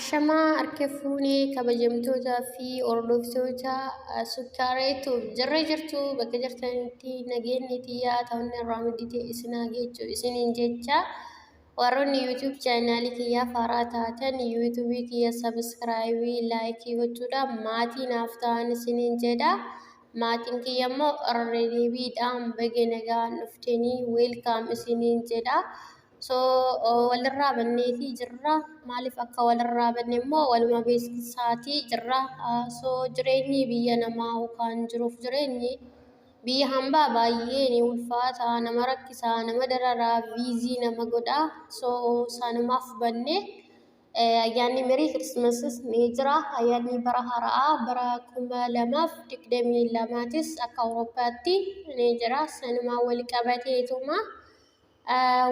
Ashamaa harka fuunee kabajamtootaa fi hordoftoota Sukkaareetu jirra jirtu bakka jirtanitti nageenyi tiyyaa ta'uun irraa maddite isin haa geechu isiniin jecha. Warroonni YouTube chaanaalii kiyyaaf haaraa taatan YouTube kiyya sabiskiraayibii, laayikii gochuudhaan maatii naaf ta'an isiniin jedha. Maatiin kiyya immoo irra deebiidhaan baga nagaan dhuftanii weelkaam isiniin jedha. So walirraa banneetii jirra. Maaliif akka walirraa banne immoo waluma beeksisaatii jirra. So jireenyi biyya namaa yookaan jiruuf jireenyi biyya hambaa baay'ee ni ulfaata, nama rakkisa, nama dararaa, viizii nama godha. So sanumaaf banne. Ayyaanni Merii Kirismasis ni jira. Ayyaanni bara haaraa bara 2022tis akka Awurooppaatti ni jira. Sanumaan wal qabateetuma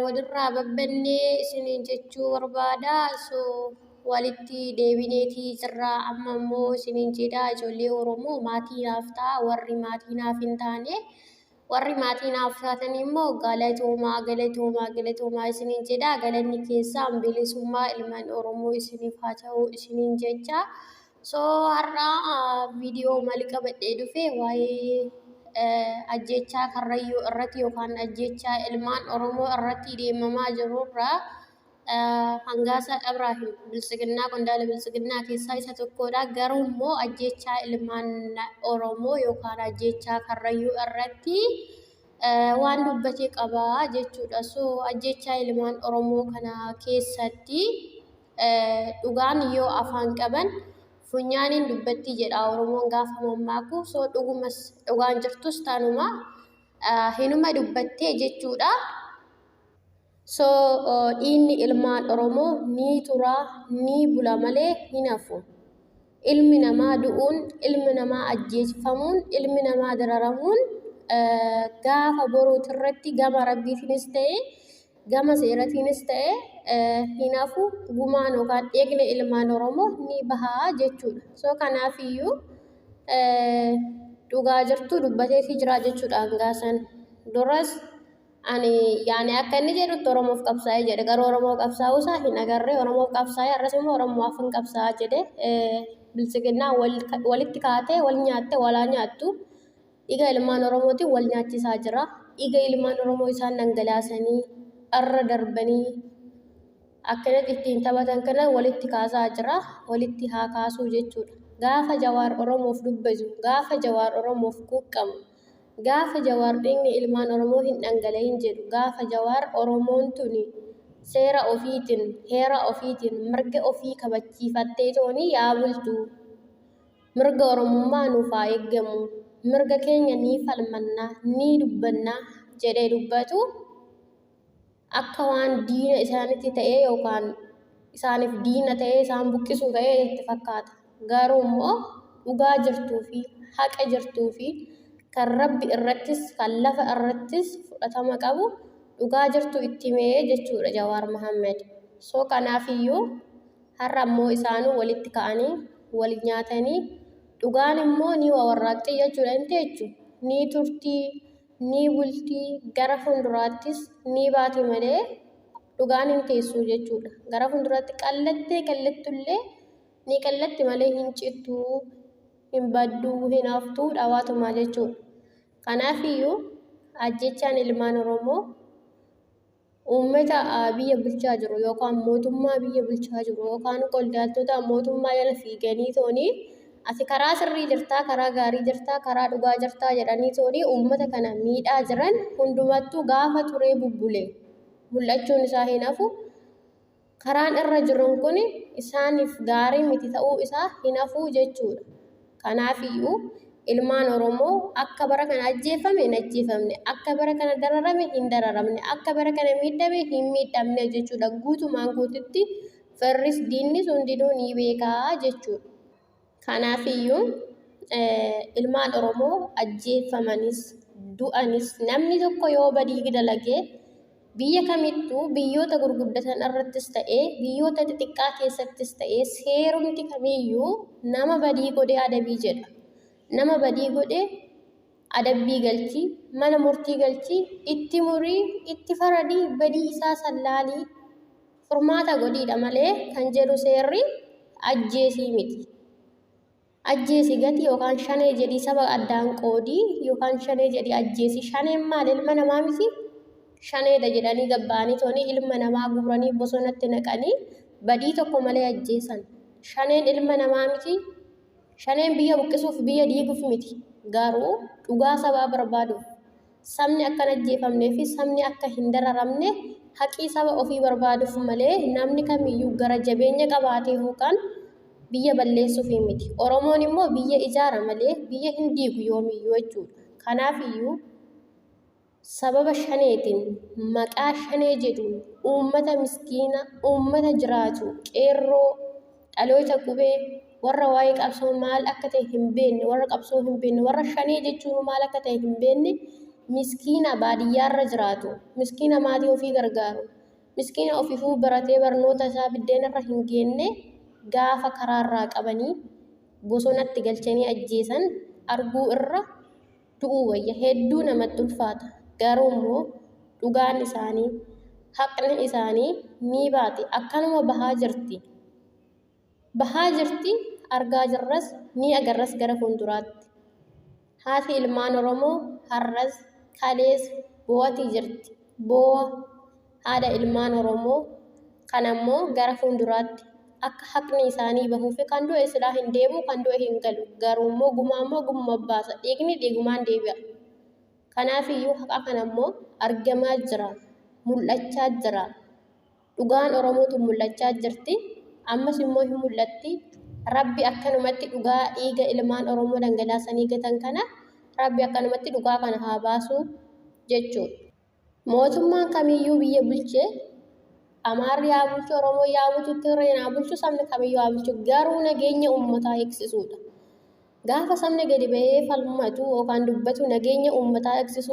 walirraa babbannee isiniin jechuu barbaada. So walitti deebineetii jirra. Amma immoo isiniin jedha, ijoollee Oromoo maatii naaf ta'a. Warri maatii naaf hin taane, warri maatii naaf taatan immoo galatoomaa, galatoomaa, galatoomaa isiniin jedha. Galanni keessaan bilisummaa ilmaan Oromoo isiniif haa ta'u isiniin jecha. So har'a viidiyoo maal qabadhee dhufe? Waa'ee ajjechaa Karrayyuu irratti yookaan ajjechaa ilmaan Oromoo irratti deemamaa jirurraa Hangaasaa Ibraahim Biltsiginnaa, qondaala Biltsiginnaa keessaa isa tokkodha. Garuu immoo ajjechaa ilmaan Oromoo yookaan ajjechaa Karrayyuu irratti waan dubbate qaba jechuudha. So ajjechaa ilmaan Oromoo kana keessatti dhugaan yoo afaan qaban funyaaniin dubbatti jedha Oromoon gaafa mammaaku. So dhugumas dhugaan jirtus tanuma hinuma dubbattee jechuudha. So dhiigni ilmaan Oromoo ni tura, ni bula malee hin hafu. Ilmi namaa du'uun, ilmi namaa ajjeefamuun, ilmi namaa dararamuun gaafa boruutirratti gama Rabbiitiinis ta'e gama seeratiinis ta'e hin hafu, gumaan yookaan dhiigni ilmaan Oromoo ni baha jechuudha. So kanaafiyyuu dhugaa jirtu dubbateetii jira jechuudha hangaasan. Duras ani yaani akka inni jedhutti Oromoof qabsaa'ee jedhe, garuu Oromoo qabsaa'uu isaa hin agarre. Oromoof qabsaa'ee har'as immoo Oromoof hin qabsaa'aa jedhe. Biltsiginnaa walitti kaatee wal nyaatte, walaa nyaattu, dhiiga ilmaan Oromootiin wal nyaachisaa jira. Dhiiga ilmaan Oromoo isaan dhangalaasanii irra darbanii akkanatti ittiin taphatan kana walitti kaasaa jira. Walitti haa kaasuu jechuudha. Gaafa Jawaar Oromoof dubbatu, gaafa Jawaar Oromoof quuqqamu, gaafa Jawaar dhiigni ilmaan Oromoo hin dhangala'in jedhu, gaafa Jawaar Oromoon tuni seera ofiitiin, heera ofiitiin mirga ofii kabachiifattee toonii yaa bultu, mirga Oromummaa nuuf haa eeggamu, mirga keenya ni falmanna, ni dubbanna jedhee dubbatu, akka waan diina isaanitti ta'ee yookaan isaaniif diina ta'ee isaan buqqisuu ta'ee itti fakkaata. Garuu immoo dhugaa jirtuu fi haqa jirtuu fi kan Rabbi irrattis kan lafa irrattis fudhatama qabu dhugaa jirtu itti himee jechuudha Jawaar Mohammed. So kanaafiyyuu har'a immoo isaanuu walitti ka'anii wal nyaatanii, dhugaan immoo ni wawarraaqxi jechuudha, hin teechu, ni turtii, ni bulti, gara fuulduraattis ni baati malee dhugaan hin teessu jechuudha. Gara fuulduraatti qallattee qallattullee ni qallatti malee hin cittu, hin baddu, hin haftu dhawaatumaa jechuudha. Kanaafiyyuu ajjechaan ilmaan Oromoo uummata biyya bulchaa jiru yookaan mootummaa biyya bulchaa jiru yookaan qondaaltota mootummaa jala fiiganii toonii ati karaa sirrii jirtaa, karaa gaarii jirtaa, karaa dhugaa jirtaa jedhanii toonii uummata kana miidhaa jiran hundumattuu gaafa turee bubbule mul'achuun isaa hin hafu. Karaan irra jiran kun isaaniif gaarii miti ta'uu isaa hin hafuu jechuudha. Kanaafiyyuu ilmaan Oromoo akka bara kana ajjeefame hin ajjeefamne, akka bara kana dararame hin dararamne, akka bara kana miidhame hin miidhamne jechuudha. Guutumaan guututti firris diinnis hundinuu ni beekaa jechuudha. Kanaafiyyuu ilmaan Oromoo ajjeeffamanis du'anis, namni tokko yoo badii dalagee biyya kamittuu, biyyoota gurguddatan irrattis ta'ee biyyoota xixiqqaa keessattis ta'ee, seerumti kamiyyuu nama badii godhe adabii jedha. Nama badii godhe adabbii galchii, mana murtii galchii, itti murii, itti faradii, badii isaa sallaalii furmaata godhiidha malee kan jedhu seerri. Ajjeesii miti. Ajjeesi gati yookaan shanee jedhii saba addaan qoodii yookaan shanee jedhii ajjeesi. Shaneen maal ilma namaa miti? Shaneedha jedhanii gabba'anii toonii ilma namaa guuranii bosonatti naqanii badii tokko malee ajjeesan. Shaneen ilma namaa miti? Shaneen biyya buqqisuuf biyya diiguuf miti. Garuu dhugaa sabaa barbaaduuf sabni akka hin ajjeefamnee fi sabni akka hin dararamne haqii saba ofii barbaaduuf malee namni kamiyyuu gara jabeenya qabaatee yookaan biyya balleessuuf miti. Oromoon immoo biyya ijaara malee biyya hin diigu yoomiyyuu jechuudha. Kanaaf iyyuu sababa shaneetiin maqaa shanee jedhuun uummata miskiina, uummata jiraatu, qeerroo, dhaloota qubee, warra waa'ee qabsoo maal akka ta'e hin beekne, warra qabsoo hin beekne, warra shanee jechuun maal akka ta'e hin beekne, miskiina baadiyyaarra jiraatu, miskiina maatii ofii gargaaru, miskiina ofiifuu baratee barnoota isaa biddeenarra hin geenne gaafa karaarraa qabanii bosonatti galchanii ajjeesan arguu irra du'uu wayya. Hedduu namatti ulfaata. Garuu immoo dhugaan isaanii, haqni isaanii ni baati. Akkanuma bahaa jirti. Bahaa jirti, argaa jirras, ni agarras gara fuulduraatti. Haati ilmaan Oromoo har'as kalees boo'atii jirti. Boo'a haadha ilmaan Oromoo kan ammoo gara fuulduraatti akka haqni isaanii bahuufi kan du'e silaa hin deebi'u, kan du'e hin galu. Garuu immoo gumaa immoo gumuma baasa. Dhiigni dhiigumaan deebi'a. Kanaafiyyuu haqa kana immoo argamaa jira. Mul'achaa jira. Dhugaan Oromootu mul'achaa jirti. Ammas immoo hin mul'atti. Rabbi akkanumatti dhugaa dhiiga ilmaan Oromoo dhangalaasanii gatan kana Rabbi akkanumatti dhugaa kana haa baasu jechuudha. Mootummaan kamiyyuu biyya bulchee Amaarri haa bulchu, Oromoon haa bulchu, Tigreen haa bulchu, sabni kamiyyuu haa bulchu. Garuu nageenya uummataa eegsisuudha. Gaafa sabni gadi bahee falmatu yookaan dubbatu nageenya uummataa eegsisuuf.